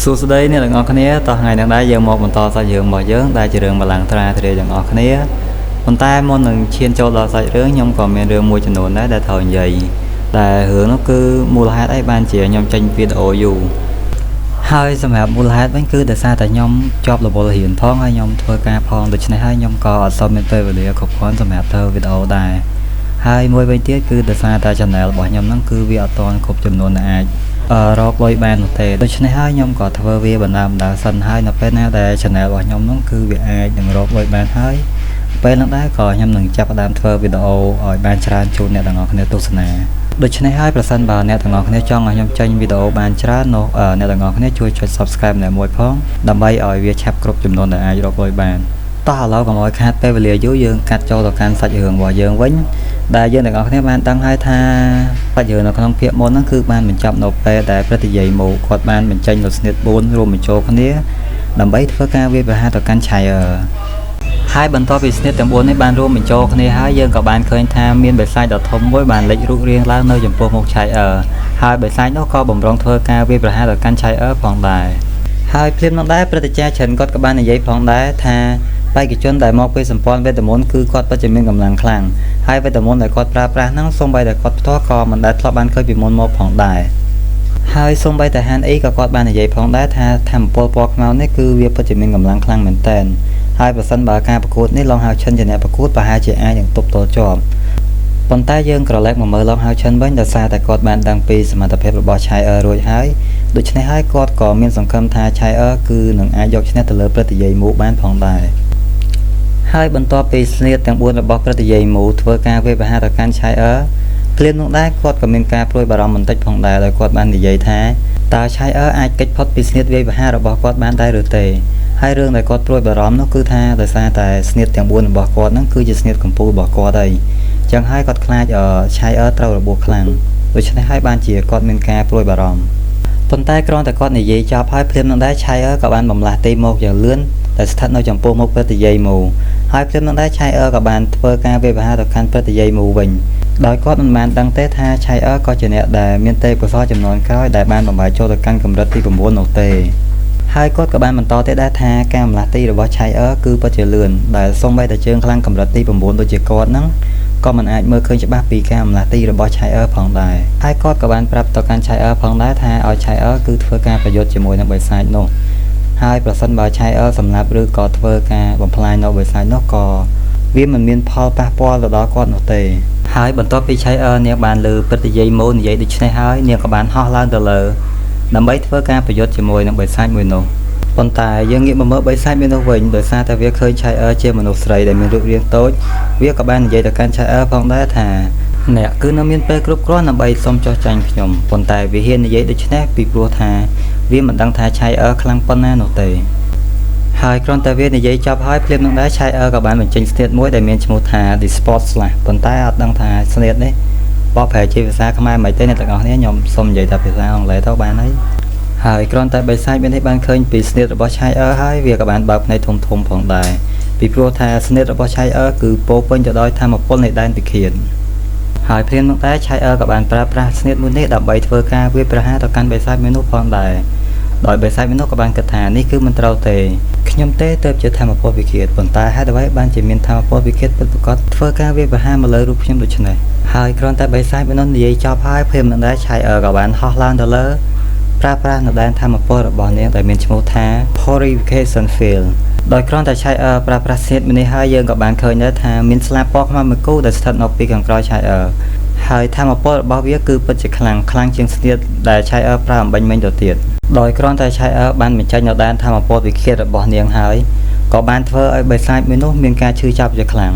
សួស្តីអ្នកទាំងអស់គ្នាតោះថ្ងៃនេះដែរយើងមកបន្តសាច់រឿងរបស់យើងដែលជារឿងបលាំងត្រាធរាទាំងអស់គ្នាប៉ុន្តែមុននឹងឈានចូលដល់សាច់រឿងខ្ញុំក៏មានរឿងមួយចំនួនដែរដែលត្រូវនិយាយដែលរឿងនោះគឺមូលហេតុអីបានជាខ្ញុំចេញវីដេអូយូរហើយសម្រាប់មូលហេតុវិញគឺដោយសារតែខ្ញុំជាប់រវល់រៀនផងហើយខ្ញុំធ្វើការផងដូច្នេះហើយខ្ញុំក៏អត់សូវមានពេលវេលាគ្រប់គ្រាន់សម្រាប់ធ្វើវីដេអូដែរហើយមួយវិញទៀតគឺដោយសារតែ channel របស់ខ្ញុំហ្នឹងគឺវាអត់ទាន់គ្រប់ចំនួនដែលអាចរកលុយបាននោះទេដូច្នេះហើយខ្ញុំក៏ធ្វើវាបណ្ដើរបណ្ដើរសិនហើយនៅពេលណាដែល channel របស់ខ្ញុំហ្នឹងគឺវាអាចនឹងរកលុយបានហើយពេលហ្នឹងដែរក៏ខ្ញុំនឹងចាប់ផ្ដើមធ្វើវីដេអូឲ្យបានច្រើនជូនអ្នកទាំងអស់គ្នាទស្សនាដូច្នេះហើយប្រសិនបើអ្នកទាំងអស់គ្នាចង់ឲ្យខ្ញុំចេញវីដេអូបានច្រើននោះអ្នកទាំងអស់គ្នាជួយចុច Subscribe ម្នាក់មួយផងដើម្បីឲ្យវាឆាប់គ្រប់ចំនួនដែលអាចរកលុយបានតោះឥឡូវកុំឲ្យខាតពេលវេលាយូរយើងកាត់ចូលទៅកាន់សាច់រឿងរបស់យើងវិញដែលយើងទាំងអស់គ្នាបានដឹងហើយថាសាច់រឿងនៅក្នុងភាគមុនហ្នឹងគឺបានបញ្ចប់នៅពេលដែលព្រឹទ្ធិយាយម៉ូគាត់បានបញ្ចេញនូវស្នៀត4រួមបញ្ចូលគ្នាដើម្បីធ្វើការវាយប្រហារទៅកាន់ឆៃអឺហើយបន្ទាប់ពីស្នៀតទាំង4នេះបានរួមបញ្ចូលគ្នាហើយយើងក៏បានឃើញថាមានបិសាចដ៏ធំមួយបានលេចរូបរាងឡើងនៅចំពោះមុខឆៃអឺហើយបិសាចនោះក៏បំរុងធ្វើការវាយប្រហារទៅកាន់ឆៃអឺផងដែរហើយភ្លាមនោះដែរព្រឹទ្ធាចារ្យច្រើនគាត់ក៏បាននិយាយផងដែរថាបេក្ខជនដែលមកពីសម្ព័ន្ធវេទមន្តគឺគាត់ពិតជាមានកម្លាំងខ្លាំងហើយវេទមន្តដែលគាត់ប្រើប្រាស់ហ្នឹងសូម្បីតែគាត់ផ្ទាល់ក៏មិនដែលធ្លាប់បានឃើញពីមុនមកផងដែរហើយសូម្បីតែហានអ៊ីក៏គាត់បាននិយាយផងដែរថាធម្មពលពណ៌ខ្មៅនេះគឺវាពិតជាមានកម្លាំងខ្លាំងមែនទែនហើយប្រសិនបើការប្រកួតនេះឡុងហៅឈិនជាអ្នកប្រកួតប្រហែលជាអាចនឹងទប់ទល់ជាប់ប៉ុន្តែយើងក្រឡេកមកមើលឡុងហៅឈិនវិញដោយសារតែគាត់បានដឹងពីសមត្ថភាពរបស់ឆៃអឺរួចហើយដូច្នេះហើយគាត់ក៏មានសង្ឃឹមថាឆៃអឺគឺនឹងអាចយកឈ្នះទៅលើព្រឹទ្ធិយាយមូបានផងដែរហើយបន្ទាប់ពីស្នៀតទាំង4របស់ព្រឹទ្ធិយាយមូធ្វើការវាយប្រហារទៅកាន់ឆៃអឺភ្លាមនោះដែរគាត់ក៏មានការព្រួយបារម្ភបន្តិចផងដែរដោយគាត់បាននិយាយថាតើឆៃអឺអាចគេចផុតពីស្នៀតវាយប្រហាររបស់គាត់បានដែរឬទេហើយរឿងដែលគាត់ព្រួយបារម្ភនោះគឺថាដោយសារតែស្នៀតទាំង4របស់គាត់ហ្នឹងគឺជាស្នៀតកំពូលរបស់គាត់ហើយចឹងហើយគាត់ខ្លាចឆៃអឺត្រូវរបួសខ្លាំងដូច្នេះហើយបានជាគាត់មានការព្រួយបារម្ភប៉ុន្តែគ្រាន់តែគាត់និយាយចប់ហើយភ្លាមនោះដែរឆៃអឺក៏បានបំលាស់ទីមកយ៉ាងលឿនដែលស្ថិតនៅចំពោះមុខព្រឹទ្ធិយាយមូហើយភ្លាមនោះដែរឆៃអឺក៏បានធ្វើការវាយប្រហារទៅកាន់ព្រឹទ្ធិយាយមូវិញដោយគាត់មិនបានដឹងទេថាឆៃអឺក៏ជាអ្នកដែលមានទេពកោសល្យចំនួនក្រោយដែលបានបំបែកចូលទៅកាន់កម្រិតទី9នោះទេហើយគាត់ក៏បានបន្តទៀតដែរថាការបំលាស់ទីរបស់ឆៃអឺគឺពិតជាលឿនដែលសូម្បីតែជើងខ្លាំងកម្រិតទី9ដូចជាគាត់ហ្នឹងក៏មិនអាចមើលឃើញច្បាស់ពីការបំលាស់ទីរបស់ឆៃអឺផងដែរហើយគាត់ក៏បានប្រាប់ទៅកាន់ឆៃអឺផងដែរថាឲ្យឆៃអឺគឺធ្វើការប្រយុទ្ធជាមួយនឹងបិសាចនោះហើយប្រសិនបើឆៃអឺសម្លាប់ឬក៏ធ្វើការបំផ្លាញនៅបិសាចនោះក៏វាមិនមានផលប៉ះពាល់ទៅដល់គាត់នោះទេហើយបន្ទាប់ពីឆៃអឺនាងបានលើព្រឹទ្ធិយាយម៉ូនិយាយដូច្នេះហើយនាងក៏បានហោះឡើងទៅលើដើម្បីធ្វើការប្រយុទ្ធជាមួយនឹងបិសាចមួយនោះប៉ុន្តែយើងងាកមកមើលបិសាចមួយនោះវិញដោយសារតែវាឃើញឆៃអឺជាមនុស្សស្រីដែលមានរូបរាងតូចវាក៏បាននិយាយទៅកាន់ឆៃអឺផងដែរថាអ្នកគឺនៅមានពេលគ្រប់គ្រាន់ដើម្បីសុំចោះចាញ់ខ្ញុំប៉ុន្តែវាហ៊ាននិយាយដូច្នេះពីព្រោះថាវាមិនដឹងថាឆៃអឺខ្លាំងប៉ុណ្ណានោះទេហើយគ្រាន់តែវានិយាយចប់ហើយភ្លាមនឹងដែរឆៃអឺក៏បានបញ្ចេញស្នៀតមួយដែលមានឈ្មោះថា The Sport Slash ប៉ុន្តែអត់ដឹងថាស្នៀតនេះបកប្រែជាភាសាខ្មែរមិនទេអ្នកទាំងអស់គ្នាខ្ញុំសូមនិយាយតែភាសាអង់គ្លេសទៅបានហើយហើយគ្រាន់តែបិសាចមាននេះបានឃើញពីស្នៀតរបស់ឆៃអឺហើយវាក៏បានបើកភ្នែកធំធំផងដែរពីព្រោះថាស្នៀតរបស់ឆៃអឺគឺពោពេញទៅដោយធម៌ពលនៃដែនពិឃាតហើយភ្លាមនោះដែរឆៃអឺក៏បានប្រើប្រាស់ស្នៀតមួយនេះដើម្បីធ្វើការវាយប្រហារទៅកាន់បិសាចមួយនោះផងដែរដោយបិសាចមួយនោះក៏បានគិតថានេះគឺមិនត្រូវទេខ្ញុំទេទើបជាធម៌ពលវិឃាតប៉ុន្តែហេតុអ្វីបានជាមានធម៌ពលវិឃាតពិតប្រាកដធ្វើការវាយប្រហារមកលើរូបខ្ញុំដូច្នេះហើយគ្រាន់តែបិសាចមួយនោះនិយាយចប់ហើយភ្លាមនោះដែរឆៃអឺក៏បានហោះឡើងទៅលើប្រើប្រាស់នៅដែនធម៌ពលរបស់នាងដែលមានឈ្មោះថា Purification Field ដោយគ្រាន់តែឆៃអឺប្រើប្រាស់ស្នៀតមួយនេះហើយយើងក៏បានឃើញដែរថាមានស្លាបពណ៌ខ្មៅមួយគូដែលស្ថិតនៅពីខាងក្រោយឆៃអឺហើយធម៌ពលរបស់វាគឺពិតជាខ្លាំងខ្លាំងជាងស្នៀតដែលឆៃអឺប្រើអំបញ្ញមិញទៅទៀតដោយគ្រាន់តែឆៃអឺបានបញ្ចេញនៅដែនធម៌ពលវិឃាតរបស់នាងហើយក៏បានធ្វើឲ្យបិសាចមួយនោះមានការឈឺចាប់ជាខ្លាំ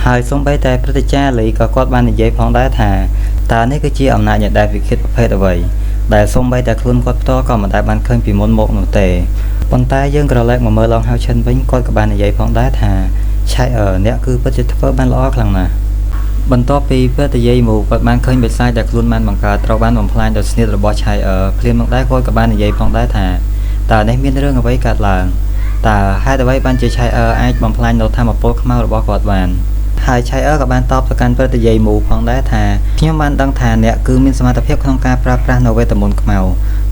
ងហើយសូម្បីតែព្រឹទ្ធាចារ្យលីក៏គាត់បាននិយាយផងដែរថាតើនេះគឺជាអំណាចនៃដែនវិឃាតប្រភេទអ្វីដែលសូម្បីតែខ្លួនគាត់ផ្ទាល់ក៏មិនដែលបានឃើញពីមុនមកនោះទេប៉ុន្តែយើងក្រឡេកមកមើលឡុងហៅឈិនវិញគាត់ក៏បាននិយាយផងដែរថាឆៃអឺអ្នកគឺពិតជាធ្វើបានល្អខ្លាំងណាស់បន្ទាប់ពីព្រឹទ្ធិយាយមូគាត់បានឃើញបិសាចដែលខ្លួនបានបង្កើតត្រូវបានបំផ្លាញដោយស្នៀតរបស់ឆៃអឺភ្លាមមកដែរគាត់ក៏បាននិយាយផងដែរថាតើនេះមានរឿងអ្វីកើតឡើងតើហេតុអ្វីបានជាឆៃអឺអាចបំផ្លាញនៅធម៌ពលខ្មៅរបស់គាត់បាន ហើយឆៃអឺក៏បានតបទៅកាន់ព្រឹទ្ធិយាយមូផងដែរថាខ្ញុំបានដឹងថាអ្នកគឺមានសមត្ថភាពក្នុងការប្រើប្រាស់នៅវេទមន្តខ្មៅ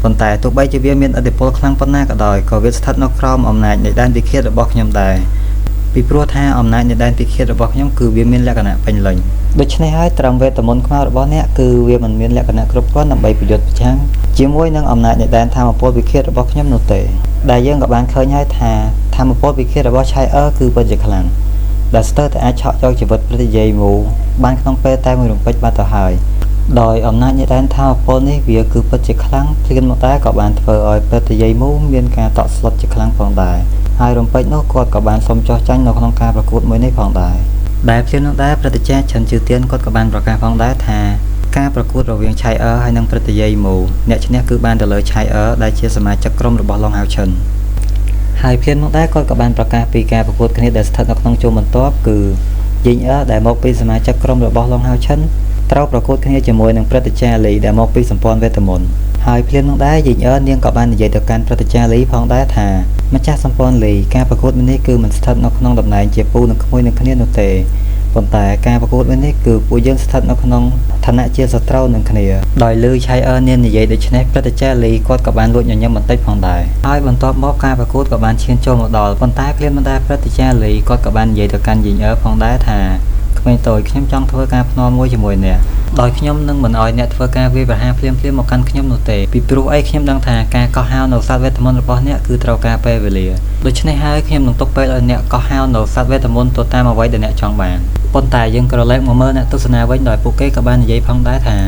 ប៉ុន្តែទោះបីជាវាមានឥទ្ធិពលខ្លាំងប៉ុណ្ណាក៏ដោយក៏វាស្ថិតនៅក្រោមអំណាចនៃដែនពិឃាតរបស់ខ្ញុំដែរពីព្រោះថាអំណាចនៃដែនពិឃាតរបស់ខ្ញុំគឺវាមានលក្ខណៈពេញលេញដូច្នេះហើយត្រឹមវេទមន្តខ្មៅរបស់អ្នកគឺវាមិនមានលក្ខណៈគ្រប់គ្រាន់ដើម្បីប្រយុទ្ធប្រឆាំងជាមួយនឹងអំណាចនៃដែនធម្មពលពិឃាតរបស់ខ្ញុំនោះទេដែលយើងក៏បានឃើញហើយថាធម្មពលពិឃាតរបស់ឆៃអឺគឺពិតជាខ្លាំងដែលស្ទើរតែអាចឆក់យកជីវិតព្រឹទ្ធាយាយមូបានក្នុងពេលតែមួយរំពេចបាត់ទៅហើយដោយអំណាចនៃដែនធម្មពលនេះវាគឺពិតជាខ្លាំងភ្លាមមកដែរក៏បានធ្វើឲ្យព្រឹទ្ធាយាយមូមានការតក់ស្លុតជាខ្លាំងផងដែរហើយរំពេចនោះគាត់ក៏បានសុំចោះចាញ់នៅក្នុងការប្រកួតមួយនេះផងដែរដែលភ្លាមនោះដែរព្រឹទ្ធាចារ្យឆិនជឺទៀនគាត់ក៏បានប្រកាសផងដែរថាការប្រកួតរវាងឆៃអឺហើយនិងព្រឹទ្ធាយាយមូអ្នកឈ្នះគឺបានទៅលើឆៃអឺដែលជាសមាជិកក្រុមរបស់ឡុងហៅឈិនហើយភ្លាមនោះដែរគាត់ក៏បានប្រកាសពីការប្រកួតគ្នាដែលស្ថិតនៅក្នុងជួរបន្ទាប់គឺយីងអឺដែលមកពីសមាជិកក្រុមរបស់ឡុងហៅឈិនត្រូវប្រកួតគ្នាជាមួយនឹងព្រឹទ្ធាចារ្យលីដែលមកពីសម្ព័ន្ធវេទមន្តហើយភ្លាមនោះដែរយីងអឺនាងក៏បាននិយាយទៅកាន់ព្រឹទ្ធាចារ្យលីផងដែរថាម្ចាស់សម្ព័ន្ធលីការប្រកួតនេះគឺមិនស្ថិតនៅក្នុងតំណែងជាពូនិងក្មួយនឹងគ្នានោះទេប៉ុន្តែការប្រកួតនេះគឺពួកយើងស្ថិតនៅក្នុងឋានៈជាសត្រូវនឹងគ្នាដោយលើឆៃអឺនាងនិយាយដូច្នេះព្រឹទ្ធាចារ្យលីគាត់ក៏បានលួចញញឹមបន្តិចផងដែរហើយបន្ទាប់មកការប្រកួតក៏បានឈានចូលមកដល់ប៉ុន្តែភ្លាមមិនដែរព្រឹទ្ធាចារ្យលីគាត់ក៏បាននិយាយទៅកាន់យីងអឺផងដែរថាក្មេងតូចខ្ញុំចង់ធ្វើការភ្នាល់មួយជាមួយអ្នកដោយខ្ញុំនឹងមិនអោយអ្នកធ្វើការវាយប្រហារភ្លាមៗមកកាន់ខ្ញុំនោះទេពីព្រោះអីខ្ញុំដឹងថាការកោះហៅនៅសត្វវេទមន្តរបស់អ្នកគឺត្រូវការពេលវេលាដូច្នេះហើយខ្ញុំនឹងទុកពេលឲ្យអ្នកកោះហៅនៅសត្វវេទមន្តទៅតាមអ្វីដែលអ្នកចង់បានប៉ុន្តែយើងក៏រលែកមកមើលអ្នកទស្សនាវិញដោយពួកគេក៏បាននិយាយផងដែរថា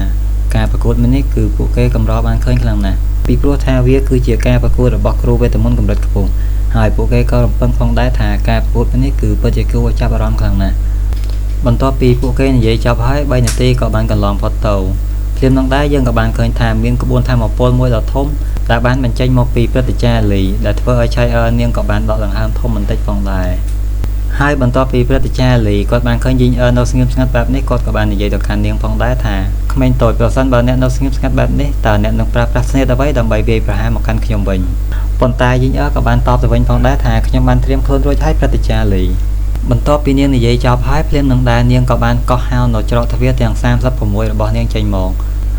ការប្រកួតមួយនេះគឺពួកគេកម្របានឃើញខ្លាំងណាស់ពីព្រោះថាវាគឺជាការប្រកួតរបស់គ្រូវេទមន្តកម្រិតខ្ពស់ហើយពួកគេក៏រំពឹងផងដែរថាការប្រកួតមួយនេះគឺពិតជាគួរឲ្យចាប់អារម្មណ៍ខ្លាំងណាស់បន្ទាប់ពីពួកគេនិយាយចប់ហើយ3នាទីក៏បានកន្លងផុតទៅភ្លាមនោះដែរយើងក៏បានឃើញថាមានក្បួនធម្មពលមួយដ៏ធំដែលបានបញ្ចេញមកពីព្រឹទ្ធាចារ្យលីដែលធ្វើឲ្យឆៃអឺនាងក៏បានដកដង្ហើមធំបន្តិចផងដែរហើយបន្ទាប់ពីព្រឹទ្ធាចារ្យលីគាត់បានឃើញយីងអឺនៅស្ងៀមស្ងាត់បែបនេះគាត់ក៏បាននិយាយទៅកាន់នាងផងដែរថាក្មេងតូចប្រសិនបើអ្នកនៅស្ងៀមស្ងាត់បែបនេះតើអ្នកនឹងប្រើប្រាស់ស្នៀតអ្វីដើម្បីវាយប្រហារមកកាន់ខ្ញុំវិញប៉ុន្តែយីងអឺក៏បានតបទៅវិញផងដែរថាខ្ញុំបានត្រៀមខ្លួនរួចហើយព្រឹទ្ធាចារ្យលីបន្ទាប់ពីនាងនិយាយចប់ហើយភ្លាមនឹងដែរនាងក៏បានកោះហៅនៅច្រកទ្វារទាំង36របស់នាងចេញមក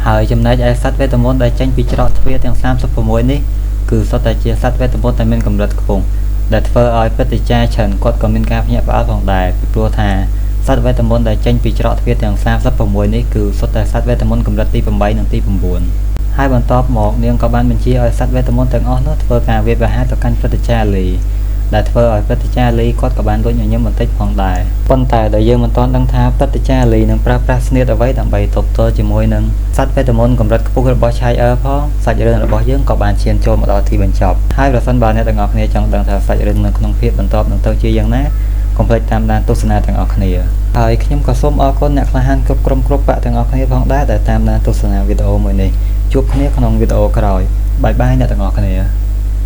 ហើយចំណែកឯសត្វវេទមន្តដែលចេញពីច្រកទ្វារទាំង36នេះគឺសុទ្ធតែជាសត្វវេទមន្តដែលមានកម្រិតខ្ពស់ដែលធ្វើឲ្យព្រឹទ្ធាចារ្យឆិនគាត់ក៏មានការភ្ញាក់ផ្អើលផងដែរពីព្រោះថាសត្វវេទមន្តដែលចេញពីច្រកទ្វារទាំង36នេះគឺសុទ្ធតែសត្វវេទមន្តកម្រិតទី8និងទី9ហើយបន្ទាប់មកនាងក៏បានបញ្ជាឲ្យសត្វវេទមន្តទាំងអស់នោះធ្វើការវាយប្រហារទៅកាន់ព្រឹទ្ធាចារ្យលីដែលធ្វើឲ្យព្រឹទ្ធាចារ្យលីគាត់ក៏បានលួចញញឹមបន្តិចផងដែរប៉ុន្តែដែលយើងមិនទាន់ដឹងថាព្រឹទ្ធាចារ្យលីនឹងប្រើប្រាស់ស្នៀតអ្វីដើម្បីទប់ទល់ជាមួយនឹងសត្វវេទមន្តកម្រិតខ្ពស់របស់ឆៃអឺផងសាច់រឿងរបស់យើងក៏បានឈានចូលមកដល់ទីបញ្ចប់ហើយប្រសិនបើអ្នកទាំងអស់គ្នាចង់ដឹងថាសាច់រឿងនៅក្នុងភាគបន្ទាប់នឹងទៅជាយ៉ាងណាកុំភ្លេចតាមដានទស្សនាទាំងអស់គ្នាហើយខ្ញុំក៏សូមអរគុណអ្នកក្លាហានគ្រប់ក្រុមគ្រប់បក្សទាំងអស់គ្នាផងដែរដែលតាមដានទស្សនាវីដេអូមួយនេះជួបគ្នាក្នុងវីដេអូក្រោយបាយបាយអ្នកទាំងអស់គ្នា។